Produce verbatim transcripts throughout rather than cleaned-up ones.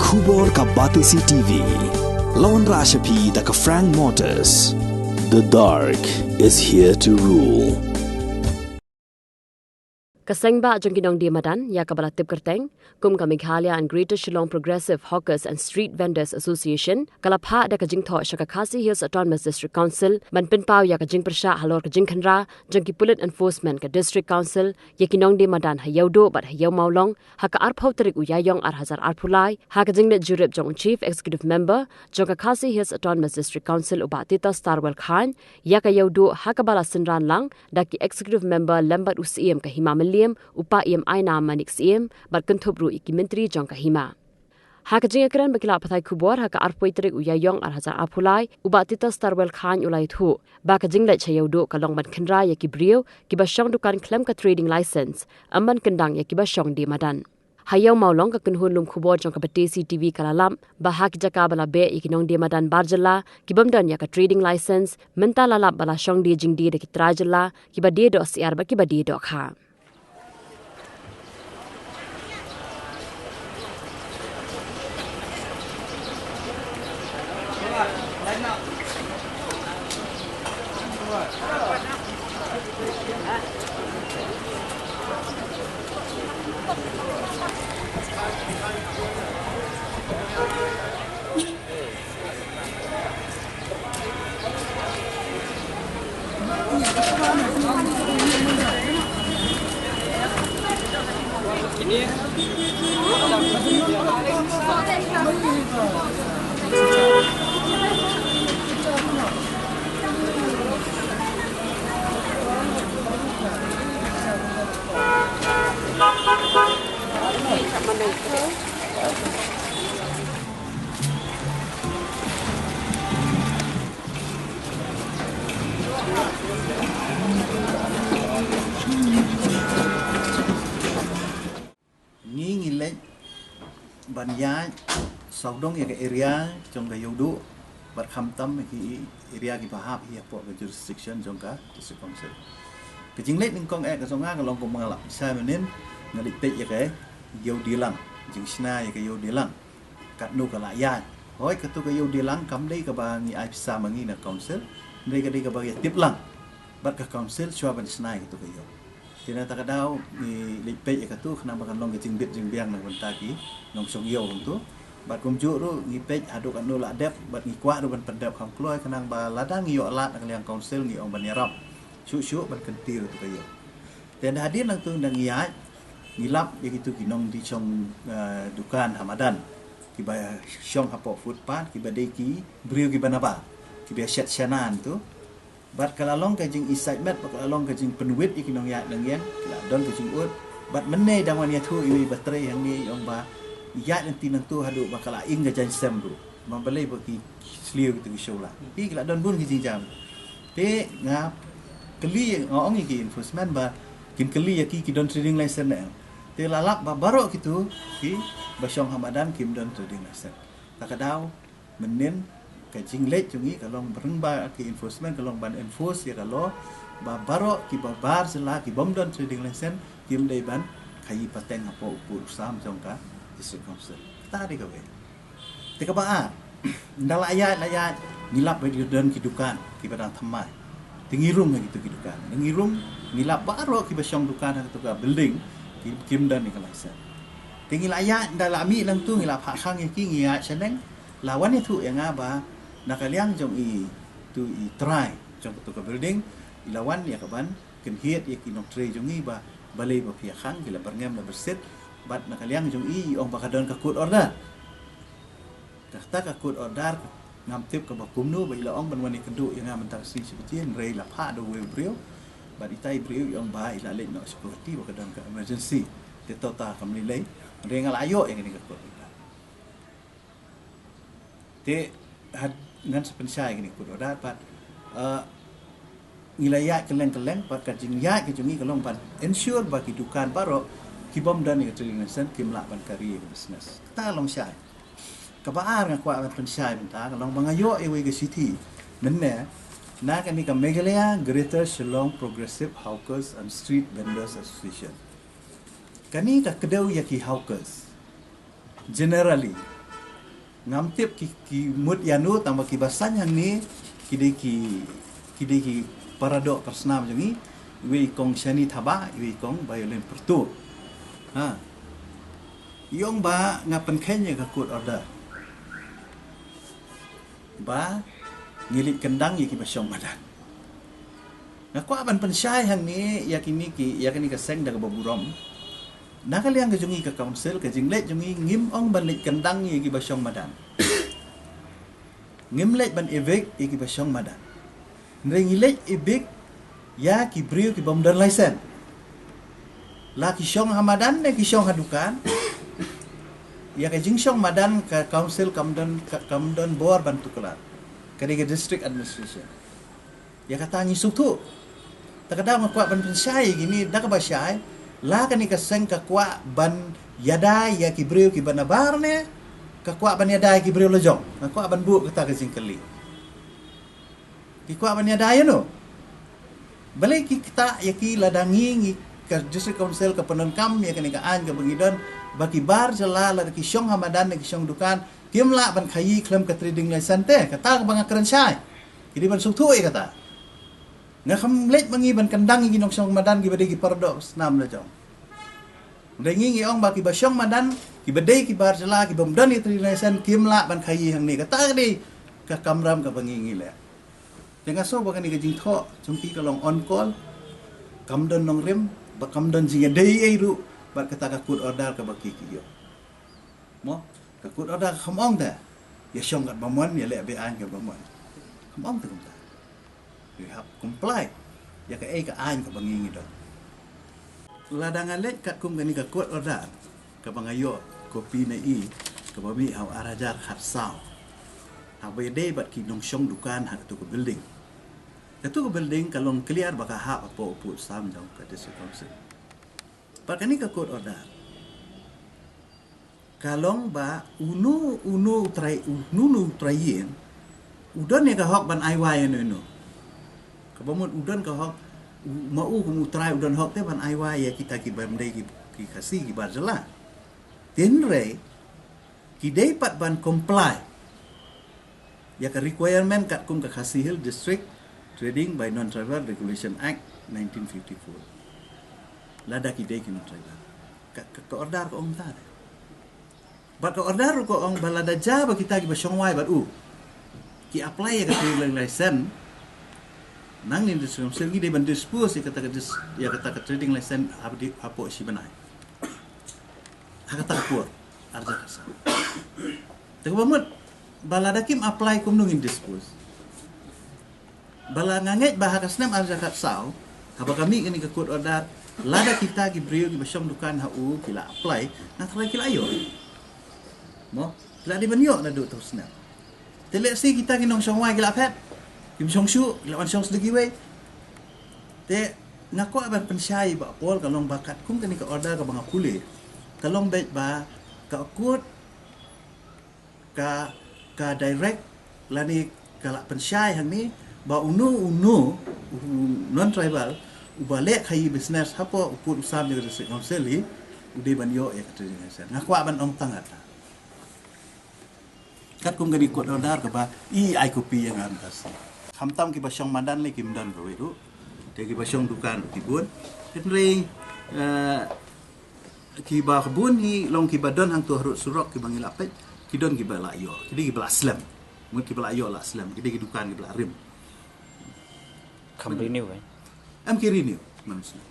Khubor ka Batesi T V. Lawan Rashapi da ka Frank Motors. The dark is here to rule. Ka seng bah jong ki nongdie madan, ïa kaba la tip kyrteng kum ka Meghalaya and Greater Shillong Progressive Hawkers and Street Vendors Association, ka la phah da ka jingthoh sha ka Khasi Hills Autonomous District Council ban pynpaw ïa ka jingpyrshah halor ka jingkhynra jong ki pulit enforcement ka District Council ïa ki nongdie madan ha Ïewduh bad ha Ïewmawlong ha ka arphew tarik u Ïaïong ar hajar arphew lai, ha ka jingleit jurip jong u Chief Executive Member jong ka Khasi Hills Autonomous District Council u Bah Titosstarwell Chyne ïa ka Ïewduh, ha kaba la synran lang da ki Executive Member lem bad u Syiem ka Hima Mylliem, u Paiem Aiñam Manik Syiem, bad kynthup ruh ïa ki Myntri jong ka Hima. Ha ka jingïakren bad ki lad pathai khubor ha ka arphew tarik u Ïaïong ar hajar arphew lai, u Bah Titosstarwell Chyne u la ïathuh ba ka jingleit sha Ïewduh ka long ban khynra ïa ki briew kiba shong dukan khlem ka trading license, ym ban kyndang ïa kiba shong die madan. Ha Ïewmawlong, ka kynhun lum khubor jong ka Batesi T V ka la lap ba ha ki jaka ba la beh ïa ki nongdie madan bar jylla ki bym don ïa ka trading license, mynta la lap ba la shong die jingdie da ki trai jylla kiba die doh syiar bad kiba die doh kha. Ngi ngi leit ban ïaid sawdong ïa ka area jong ka Ïewduh bad khamtam ïa ki area kiba hap hi hapoh ka jurisdiction jong ka District Council. Ka jingleit nyngkong eh ka jong nga ka long kum nga la pynshai mynnin, nga leit peit ïa ka Ïewdilang, jingshna ïa ka Ïewdilang. Katno ka la ïaid. Hooid, katu ka Ïewdilang kam dei kaba ngi ai pisa ma ngi na council, hynrei ka dei kaba ïatip lang bad ka council shuwa ban shna ïa katu ka ïew. Te na kata ka daw ngi leit peit ïa katu khnang ba kan long ka jingbit jingbiang na ka bynta ki nongshong ïew hangtu. Bad kumjuh ruh ngi peit haduh katno la dep bad ngi kwah ruh ban pyndep kham kloi khnang ba lada ngi ïoh lad na ka liang council ngi ong ban ïarap shuh shuh ban kyntir ïa katu ka ïew. Te hadien nangtu ngi ïaid, ngi lap ïa kitu ki nongdie shong, eh, dukan ha madan, kiba shong hapoh footpath, kiba dei ki briew kiba nabar, kiba shet shanan tu. Bad ka la long ka jing-i sait met, bad ka la long ka jingpynwit ïa ki nongïaid nongïeng, ki la don ka jingud. Bad mynne dang wan ïathuh ïa iwei ba trei hangne, i ong ba ïaid lynti nangtu haduh ba ka la ing ka jaiñsem ruh. Ba balei ba ki sliew kitu ki shuh la. Ki, ki la don bun ki jingjia. Te nga kylli, nga ong ïa ki enforcement ba kin kylli ïa ki, ki don trading license ne em. Te la lap ba baroh kitu kiba shong ha madan kim don trading license. Ta ka daw mynnin ka jingleit jong ngi ka long ba ryngba ki enforcement ka long ban enforce ïa ka law ba baroh kiba bar jylla ki bym don trading license kim dei ban khaïi pateng hapoh u pud u sam jong ka District Council. Kata dei kawei. Te kaba ar, ynda la ïaid, la ïaid, ngi lap ba ki don ki dukan kiba dang thymmai. Te ngi rung ha kitu ki dukan. Ngi rung, ngi lap baroh kiba shong dukan ha katu ka building ki, kim don ïa ka license. Te ngi la ïaid, ynda la mih nangtu ngi la phah khang ïa ki, ngi ïaid shaneng, la wan ïathuh ïa nga ba na ka liang jong itu i trai jong katu ka building i la wan ïa ka ban kynhied ïa ki nongtrei jong ngi ba balei ba phi ïa khang, ki la byrngem la byrsit. Bad na ka liang jong i i ong ba ka don ka court order. Kata ka court order ngam tip kaba kumno ba i la ong ban wan ïakynduh ïa nga mynta ka sngi sha ka jingïarap, la phah da uwei u briew. Bad ita i briew i ong ba i la leit noh sha Guwahati ba ka don ka emergency. Te to ta kam lei lei. Hynrei nga la ïoh ïa kane ka court order. Te had ngan sa pynshai kane ka court order bad, eh, ngi la ïaid kylleng kylleng bad ka jingïaid ka jong ngi ka long ban ensure ba ki dukan baroh ki bym don ïa ka trading license kim lah ban kari ïa ka business. Kata long shai. Kaba ar nga kwah ban pynshai mynta ka long ba nga ïoh ïa iwei ka shithi mynne na kane ka Meghalaya Greater Shillong Progressive Hawkers and Street Vendors Association. Kane ka kdew ïa ki hawkers. Generally, Ngam tip ki, ki mut ïano, tang ba ki ba saiñ hangne ki dei ki, ki dei ki paradoh parsnam jong ngi, iwei i kong Shani Thabah, iwei i kong Violin Pyrtuh. Ha. I ong ba nga pynkheiñ ïa ka court order ba ngi leit kyndang ïa ki ba shong madan. Nga kwah ban pynshai hangne ïa kine ki, ïa kane ka seng da kaba burom. Na ka liang ka jong ngi ka council, ka jingleit jong ngi, ngim ong ban leit kyndang ïa ki ba shong madan. Ngim leit ban evict ïa ki ba shong madan. Hynrei ngi leit evict ïa ki briew ki bym don license. La ki shong ha madan ne ki shong ha dukan. Ïa ka jingshong madan ka council kam don, ka, kam don bor ban tuklar. Ka dei ka district administration. Ïa kata ngi sngewthuh. Ta ka daw nga kwah ban pynshai ïa kine da kaba shai. La kane ka seng ka kwah ban ïada ïa ki briew ki ba nabar ne ka kwah ban ïada ïa ki briew la jong. Nga kwah ban buh kata ka jingkylli. Ki kwah ban ïada ïano? Balei ki ktah ïa ki lada ngi, ngi ka district council ka pyndonkam ïa kane ka aiñ kaba ngi don, ba ki bar jylla lada ki shong ha madan ne ki shong dukan kim lah ban khaïi khlem ka trading license te. Kata kaba nga kren shai. Ki dei ban sngewthuh ïa kata. Nga kham leit ma ngi ban kyndang ïa ki nongshong madan ki ba dei ki paradoh snam la jong. Dei ngi, ngi ong ba ki ba shong madan, ki ba dei ki bar jylla, ki bym don ïa trading license, kim lah ban khaïi hangne. Kata ka dei ka kamram kaba ngi, ngi leh. Te nga sngew ba kane ka jingthoh jong ki ka long on call, kam don nongrim, ba kam don jingïadei ei ruh bad kata ka court order kaba ki, ki ïoh. Mo, ka court order kam ong te ïa shong katba mon, ïa leh be-aiñ katba mon. Kam ong te kumta. We have comply ïa kaei ka aiñ kaba ngi, ngi don. Lada nga leit katkum kane ka court order kaba nga ïoh copy na i, kaba mih ha u ar hajar khatsaw, haba ïadei bad ki nongshong dukan ha katu ka building. Katu ka building ka long clear ba ka hap hapoh u pud sam jong ka district council. Bad kane ka court order ka long ba uno uno u trai, uno uno u trai ïing u don ïa ka hok ban ai wai ïano ïano. Kaba mut u don ka hok, u, ma u kum u trai u don hok te ban ai wai ïa kita ki bym dei ki, ki Khasi, ki bar jylla. Hynrei ki dei pat ban comply ïa ka requirement katkum ka Khasi Hills District Trading by Non-Tribal Regulation Act nineteen fifty-four. Lada ki dei ki non-tribal. Ka, ka, ka order ka ong ta. Bad ka order ruh ka ong ba lada ja ba kita ki ba shong wai bad u ki apply ïa ka trading license, nangne district council ngi dei ban dispose ïa kata ka dis-, ïa kata ka trading license hap di, hapoh shi bnai. Ha kata ka por, ar hajar khatsaw. Te kaba mut ba lada kim apply kumno ngin dispose? Ba la nga ngeit ba ha ka snem ar hajar khatsaw, haba ka mih kane ka court order, lada kita ki briew ki ba shong dukan ha u ki la apply, nga tharai ki la ïoh. Mo, ki la dei ban ïoh naduh tu snem. Te lehse kita ki nongshong wai ki la phet, kim shong shuh, ki la wan shong sdang kiwei. Te nga kwah ban pynshai ba Paul, ka long ba katkum kane ka order kaba nga pule, ka long beit ba ka court ka, ka direct lane ka la pynshai hangne ba uno uno u non-tribal uba leh khaïi business hapoh u pud u sam jong ka district council hi u dei ban ïoh ïa ka trading license. Nga kwah ban ong tang kata. Katkum kane ka court order kaba i ai copy ïa nga mynta shi. Khamtam ki ba shong madan lei kim don kawei ruh. Te ki ba shong dukan ruh ki bun. Hynrei, eh, ki ba bun hi long ki ba don hangto harud surok ki ba ngi la peit, ki don ki ba la ïoh, ki dei ki ba la slem. Mut ki ba la ïoh la slem, ki dei ki dukan ki ba la rim. Kham renew, eh? Em ki renew, man slem.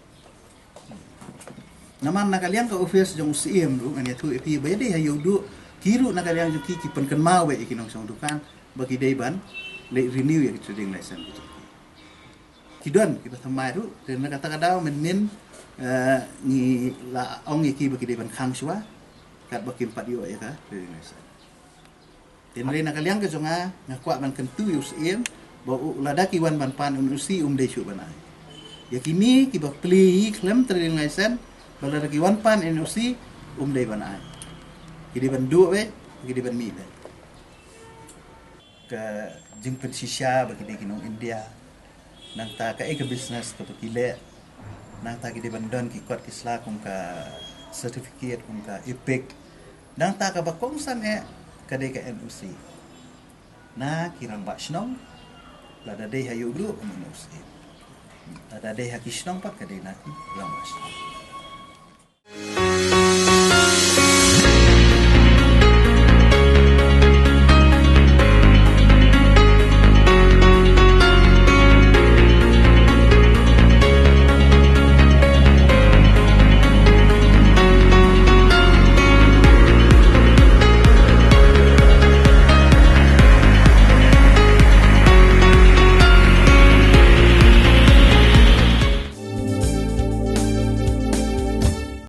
Namar na ka liang ka office jong u Syiem ruh, ngan ïathuh ïa phi ba ïadei ha Ïewduh, ki ruh na ka liang jong ki ki pynkynmaw beit ïa ki nongshong dukan ba ki dei ban leit renew ïa ki trading license ki jong ki. Ki don ki ba thymmai ruh, te na kata ka daw mynnin, eh, ngi la ong ïa ki ba ki dei ban khang shuwa katba kim pat ïoh ïa ka trading license. Te hynrei na ka liang ka jong nga, nga kwah ban kyntu ïa u Syiem ba u, lada ki wan ban pan N O C um dei shuh ban ai. Ïa kine ki ba plie khlem trading license, ba lada ki wan pan N O C um dei ban ai. Ki dei ban duh beit, ki dei ban mih beit. Ka jingpynshisha ba ki dei ki nong India, nangta kaei ka business kaba ki leh, nangta ki dei ban don ki kot ki sla kum ka certificate, kum ka EPIC, nangta kaba kongsan eh ka dei ka N O C na ki rangbah shnong. Lada dei ha ïew briew ka M N O C, lada dei ha ki shnong pat ka dei na ki rangbah shnong.